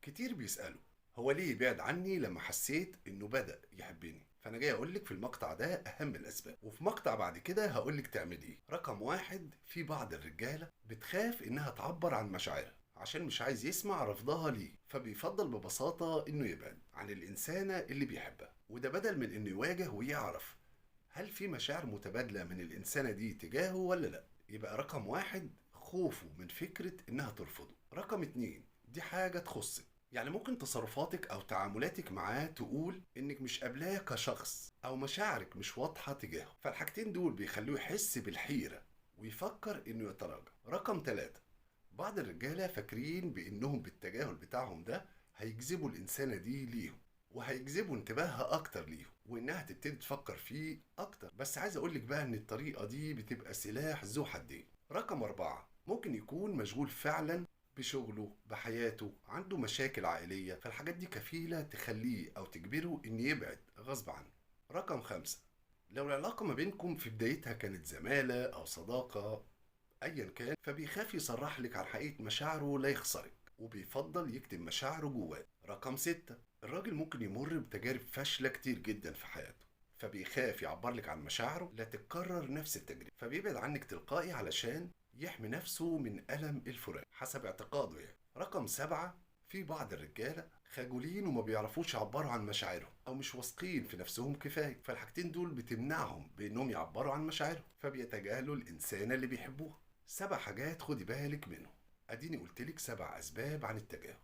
كتير بيسألوا هو ليه بعد عني لما حسيت انه بدأ يحبني؟ فانا جاي اقولك في المقطع ده اهم الاسباب، وفي مقطع بعد كده هقولك تعمل ايه. رقم واحد، في بعض الرجالة بتخاف انها تعبر عن مشاعرها عشان مش عايز يسمع رفضها ليه، فبيفضل ببساطة انه يبعد عن الانسانة اللي بيحبها، وده بدل من انه يواجه ويعرف هل في مشاعر متبادلة من الإنسانة دي تجاهه ولا لا. يبقى رقم واحد خوفه من فكرة إنها ترفضه. رقم اتنين، دي حاجة تخصك، يعني ممكن تصرفاتك أو تعاملاتك معاه تقول إنك مش قابلاه كشخص أو مشاعرك مش واضحة تجاهه، فالحاجتين دول بيخلوه يحس بالحيرة ويفكر إنه يتراجع. رقم تلاتة، بعض الرجالة فاكرين بإنهم بالتجاهل بتاعهم ده هيجذبوا الإنسانة دي ليهم وهيجذبوا انتباهها اكتر ليهم وانها تبتدي تفكر فيه اكتر، بس عايز اقولك بقى ان الطريقة دي بتبقى سلاح ذو حدين. رقم 4، ممكن يكون مشغول فعلا بشغله بحياته، عنده مشاكل عائلية، فالحاجات دي كفيلة تخليه او تجبره ان يبعد غصب عنه. رقم 5، لو العلاقة ما بينكم في بدايتها كانت زمالة او صداقة ايا كان، فبيخاف يصرح لك عن حقيقة مشاعره لا يخسرك، وبيفضل يكتم مشاعره جواه. رقم 6، الراجل ممكن يمر بتجارب فاشلة كتير جدا في حياته، فبيخاف يعبر لك عن مشاعره لا تتكرر نفس التجربة، فبيبعد عنك تلقائي علشان يحمي نفسه من ألم الفراق حسب اعتقاده يعني. رقم 7، في بعض الرجالة خجولين وما بيعرفوش يعبروا عن مشاعرهم أو مش واثقين في نفسهم كفاية، فالحاجتين دول بتمنعهم بإنهم يعبروا عن مشاعرهم، فبيتجاهلوا الإنسانة اللي بيحبوها. 7 حاجات خدي بالك منهم، اديني قلتلك 7 اسباب عن التجاهل.